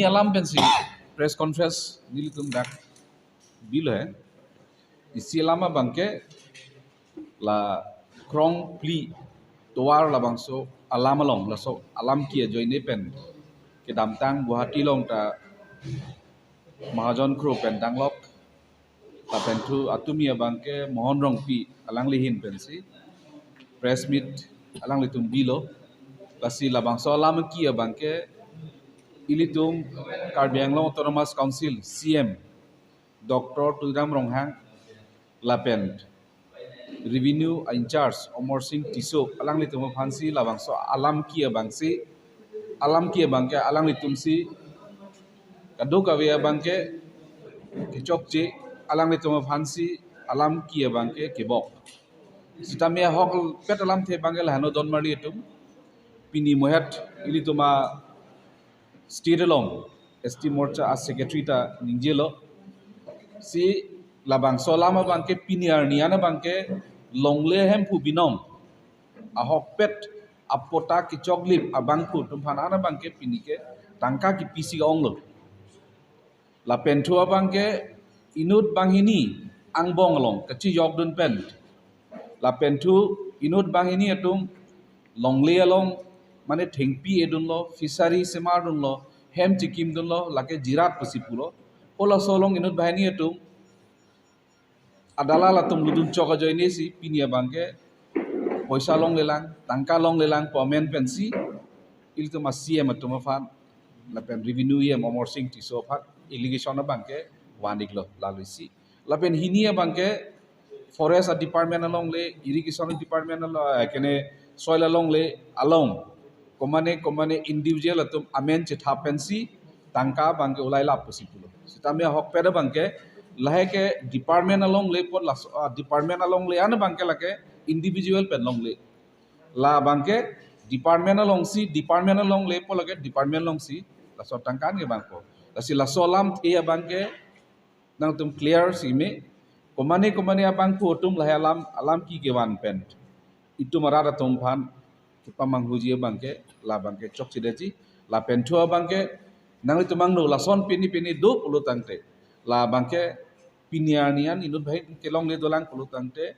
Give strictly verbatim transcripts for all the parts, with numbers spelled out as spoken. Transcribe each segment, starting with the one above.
Alam pensi press conference nelitum dak bilo he. Isi alam abangke la krong phli tovar labangso alam along, laso alam ki ajoine pen kedamtang Guwahati along ta Mahajon Kro pen danglok, lapen thu atumi abangke Mohan Rongpi alangli ahin pensi press meet alanglitum bilo. Lasi labangso alam ki abangke ilitum Karbi Anglong Autonomous Council C M Doctor Tuliram Ronghang lapen Revenue in-charge Amarsing Tisso alanglitum aphansi labangso alam ki abangsi, alam ki abangke alanglitumsi kadokave abangke kechokche, alanglitum aphansi alam ki abangke kebok. Sitame ahokpet alamthe abangke laheno donmarli atum. Pini mohet ilitum a state along S T Morcha a secretary ta ningjelo. Si labangso alam abangke pini arni an abangke longle hemphu binong ahokpet apatta kechoklip abangphu atum aphan an abangke pini ke tangka kipisi onglo. Lapen thu abangke inut banghini angbong along kachijokdun pen, lapen thu inut banghini atum longle along mane thengpi edunlo, fishery semardunlo, hem chikimdunlo, lake jirat pusi pulo. Halaso along inut banghini atum adalal atum lutdun chok ajoinesi pini abangke poisa longlelang, tangka longlelang pu amen pensi ilitum a C M atum aphan lapen Revenue E M Amarsing Tisso aphan allegation abangke van-iklo lalo isi. Lapen hini abangke forest a department alongle, irrigation department along, eh, kene soil alongle along komane komane individual atum amen chethap pensi tangka abangke ulailap pusi pulo. Sitame ahokpet abangke lahai ke department alongle apot laso, ah, department alongle an abangke lake individual pen longle. La abangke department alongsi, department alongle apot lake department alongsi laso tangka an kevangpo. Lasi laso alamthe abangke nangtum clear si me, komane komane abangphu atum lahai alam, alam ki kevan pen itum arat atum aphan kepamanghuji abangke, la abangke chokchedetji. Lapen thu abangke nanglitum angno lason pini pini do pulo tangte, la abangke pini arni an inut banghini kelongle dolang pulo tangte,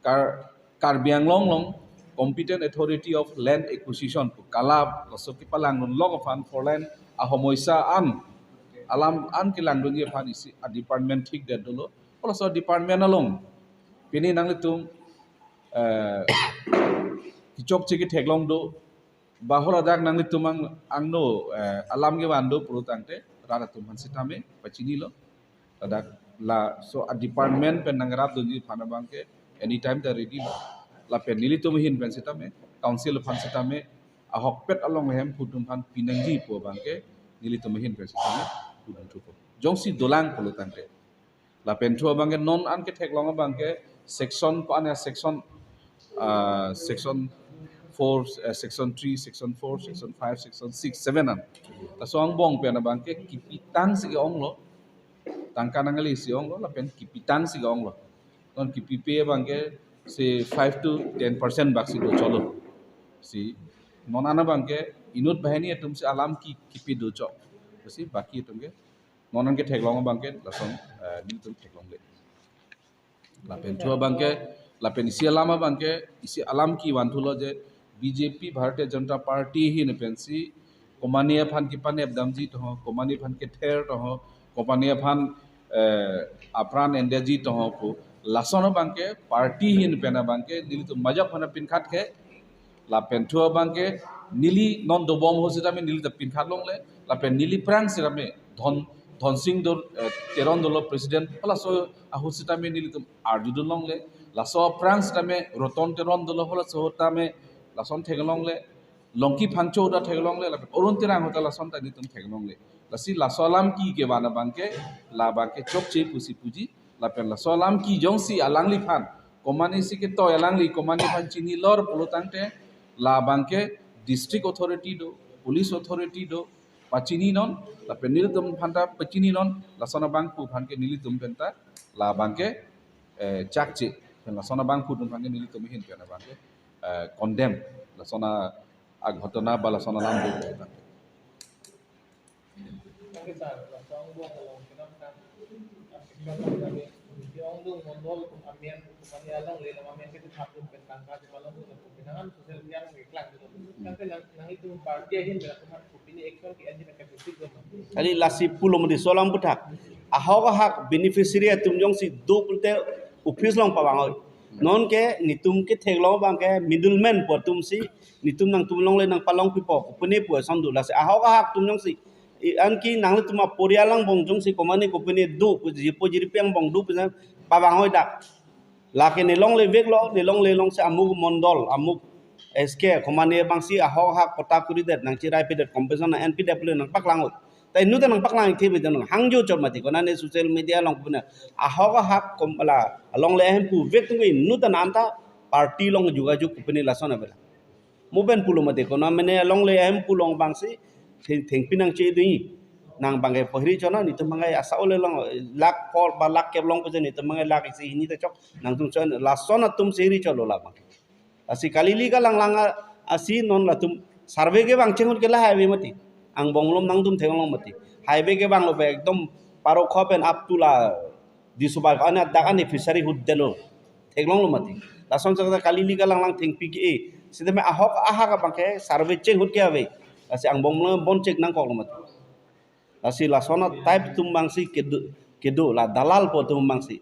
Kar-, Karbi Anglong along Competent Authority of Land Acquisition pu KALA laso kepalangdun lok aphan four lane ahomoisa an alam an kelangdunji aphan isi a department thikdet dolo. Halaso department along pini nanglitum, eh, kechokche ketheklong do, ba haladak nanglitum ang, angno, eh, alam kevan do pulo tangte rat atum aphan sitame pachinilo. Ladak laso a department pen nangrapdunji aphan abangke anytime ta ready lo. Lapen nelitum ahin pen sitame, council aphan sitame, ahokpet along hemphu atum aphan pinangji pu abangke nelitum ahin pen sitame pudun thupo. Jongsi dolang pulo tangte. Lapen thu abangke non an ketheklong abangke section pa-an ya section, ah, section four, eh, section three, section four, section five, section six, seven an. Laso angbong pen abangke kipitangsi ke-onglo, tangka nanglesi onglo, lapen kipitangsi ke-onglo. Non kipipe abangke se five to ten percent baksi do cholo. Si non an abangke inut banghini atumsi alam ki kipi do chok. Si baki atumke non an ketheklong abangke lason, eh, nelitum theklongle. Lapen thu abangke, lapen isi alam abangke, isi alam kevan thulo je B J P Bharatiya Janata Party ahin pensi komane aphan kepanep damji toho, komane aphan kether toho, komane aphan, eh, apran endeji toho pu. Lason abangke party ahin pen abangke nelitum majak aphan pinkhat ke, lapen thu abangke neli non dobom ahut sitame neli ta pinkhat longle, lapen neli aphrang sitame Dhon, Dhonsing do, eh, Teron dolo president, halaso ahut sitame nelitum arjudun longle, laso aphrang sitame Roton Teron dolo, halaso ahut tame lason theklongle, Longki Phangcho ta theklongle, lapen Arun Terang ahut ta lason ta nelitum theklongle. Lasi laso alam ki kevan abangke, la abangke chokche pusi puji, lapen laso alam ki jongsi alangliphan, komanesi ketoi alangli, komane aphan chinilor pulo tangte, la abangke district authority do, police authority do, pachininon, lapen nelitum aphan ta pachininon, lason abangphu aphan ke nelitum pen ta, la abangke, eh, chakche, pen lason abangphu atum aphan ke nelitum ahin pen abangke, eh, condemn, lason a, a ghotona ba lason alam do. Sir, laso angbong along kenam kan. Di ongdung mondol kum amen, kum ani along le lam amen ke thap pen tangka di palong kum pinangan social media nang iklang dulu. Kan ke nang, nang itu party ahin bela kumat kum pini action ke anjing akan sisi dulu. Kali lasi pulo mati laso alam puthak. Ahok ahak beneficiary atum jongsi do pulote office along pavang oi. Non ke netum ketheklong abang ke middleman pu atum si netum nangtum along le nang palong pipo. Pune pu ason do lasi ahok ahak atum jongsi i-, anke nanglitum aporial angbong jongsi komane kopine do pu jipo jiripi angbong do pu pavang oi dak. Lake ne longle veklo, ne longle alongsi amuk mondol, amuk S K, komane abangsi ahok ahak patta koridet, nangchirai pidet, compensation nang-en pidet pule nangpaklang oi. Ta inut ta nangpaklang ikthe bidang hangjo chot mati, konane social media along puna ahok ahak kom la alongle ahem pu vek tung inut ta nanta party along jogajog kopine lason avela. Mo pen pulo mati, kona mene alongle ahem pu along abangsi theng, thengpi nangchedunji. Nang abang ke pahiri chona, netum abang ke asa ole along lakh kor ba lakh kep along pusi netum abang ke lakh isi hini ta chok, nangtum chon lason atum si hiri cholo la abang. Lasi kalili kalang lang a-, asi non latum survey kevang chenghut ke la highway mati. Angbong malom nangtum theklong mati. Highway kevanglo ba ekdom Parokhowa pen up to la Disobai ko-an adak ani fishery ahut detlo. Theklonglo mati. Lason sakta kalili kalang lang thengpi ke-e. Sitame ahok ahak abang ke survey chenghut ke ave. Lasi angbong malom bon chek nangkoklo mati. Lasi lason a-type atum abangsi kedo, kedo la dalal pu atum abangsi.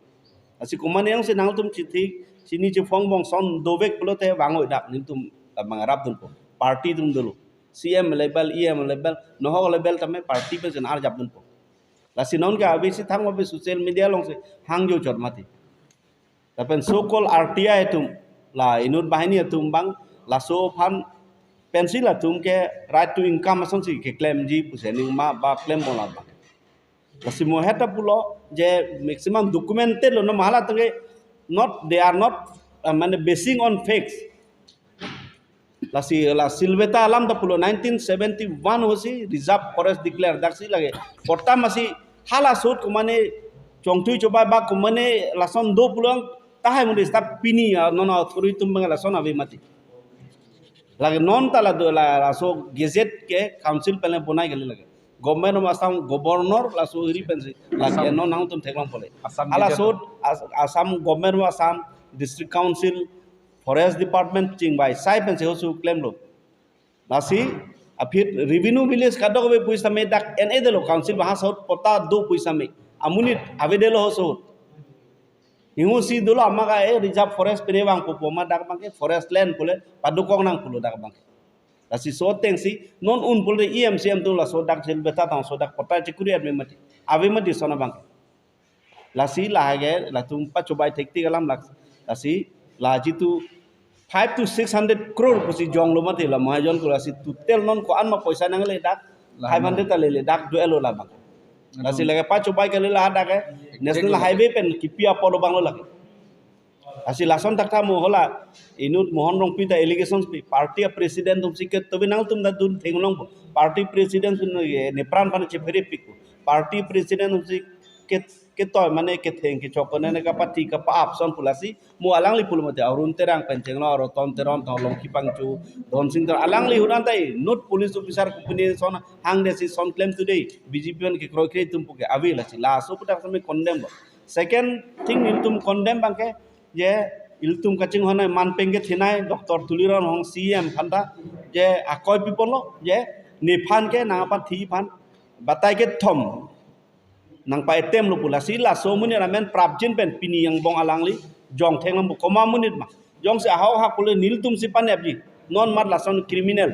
Lasi komane jongsi nangtum chithi, chini chiphong bong ason dovek pulote vang oi dak netum labang arap dunpo. Party atum dolo. C M level, E M level, nohok level tame party pensi arjap dunpo. Lasi non ke abisi thang abisi social media alongsi hangjo chot mati. Lapen so-called R T I atum, la inut banghini atum abang, laso aphan pensi latum ke right to income asonsi keklemji pusi aning ma ba klembom la abang. Lasi mo heta pulo je maximum documented lo, no mahala tangke not, they are not, uh, mane basing on facts. Lasi la Silveta alam ta pulo nineteen seventy-one ahutsi reserve forest declare daksi lake. Patta masi hala ahut komane chongthui chobai ba komane lason do pulang tahai mundis ta pini, ah, non authority atum abang lason ave mati. Lake non ta la do la laso gazette ke council pen le bonai kali lake. Government of Assam governor laso iri pensi lake Assam. Non nangtum theklong pole. Assam Hala Gazette. Ahut As-, Assam government of Assam, District Council, Forest Department chingbai sai pensi ahutsi klemlo. Lasi aphi revenue village kadokave pu sitame dak en-e detlo council bahas ahut patta do pu sitame. Amonit avedetlo ahutsi ahut. Hihu si dolo amat ke reserve forest pine vangpo pu amat dak abang ke forest land pule padukok nang pulo dak abang ke. Lasi so atengsi non un pule E M C M atum laso dak Silveta tang so dak patta chekuri ave mati. Ave mati lason abang ke. Lasi lahai ke latum pachobai thektik alam lak. Lasi la jitu five to six hundred crore pusi jonglo mati la Mahajon ko, lasi total non ko-an ma poisa nangle dak La five hundred ta lele dak do-etlo labang. Lasi lake pachobai kali la dak ke National Highway pen kipi apotlo abanglo lake. Lasi lason thakthak mo hala inut Mohan Rongpi ta allegations pi party a president atumsi ke tobi nangtum ta dun theklongpo. Party president atum ne, nepran aphan chephere pikpo. Party president atumsi ke, ketoi mane ketheng kechok konane kapathi kapa-ap ason pu lasi mo alangli pulo mati Arun Terang pen chenglo, Roton Teron, Tolong Kipangchu, Don Sing Teron, alangli ahut an ta inut police officer kopine ason hangdetsi ason klem today B J P pen kekroi kre atum pu ke ave lasi laso aputhak sitame condemn lo. Second thing nelitum condemn abang ke je ilitum kachinghon nai manpeng kethenei Doctor Tuliram Ronghang C E M aphan ta je akoi piponlo je nephan ke nangpathi aphan batai kethom nangpa-attempt lo pu lasi laso amonit amen prapjin pen pini angbong alangli jong theklongpo komat amonit ma. Jongsi ahok ahak pule nelitumsi panepji. Non amat lason criminal.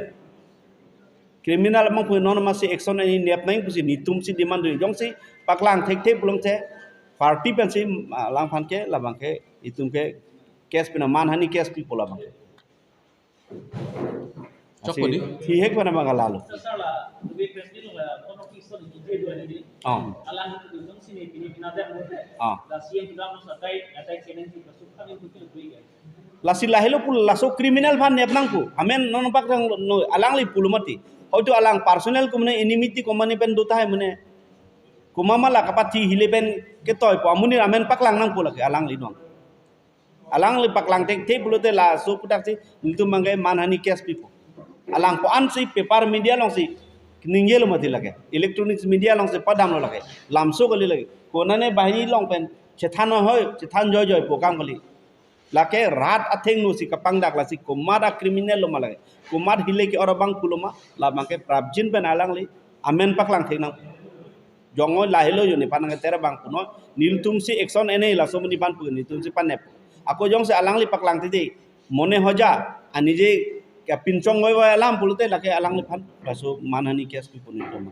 Criminal abang pu non amatsi action ani nep nang pusi netumsi demand do. Jongsi paklang thekthe pulote party pensi, ah, alangphan ke labang ke itum ke case pina manhani case pipo labang ke. Chok ko di? Thihek pen abang ke lalo. Sir, sir, la, we president la, kono ki son ije do ni. Oh. Alang itu dong sini pini pina dem. Oh. La C M program satai, atai challenge itu suka ni kutu kuiga. Lasi lahelo pu laso criminal aphan nep nangpo. Amen non pak rang no alangli pulo mati. Hoito alang personal komane enmity komane pen do tahai mane. Komat ma la kapathi hile pen ketoipo amonit amen paklang nangpo lake alangli non. Alangli paklang thekthe pulote laso aputhak si nelitum abang ke manhani case pipo. Alang ko-ansi paper media alongsi Ningje lo mati lake. Electronics media alongsi padamlo lake. Lamso kali lake. Konane banghini along pen chethan hoi, chethan joijoi pu akam kali. Lake rat athengno si kapangdak lasi komat a-criminal lo ma lake. Komat hile ke-or abang pulo ma, labang ke prapjin pen alangli amen paklang thek nang. Jongoi lahelo jo nephan nangketer abang punon, nelitum si action ene laso monit aphan pu nelitum si panep. Ako jongsi alangli paklang titi, mone hoja, anije kapinchong voivoi alam pulote lake alangliphan laso manhani case pi pu nelitum.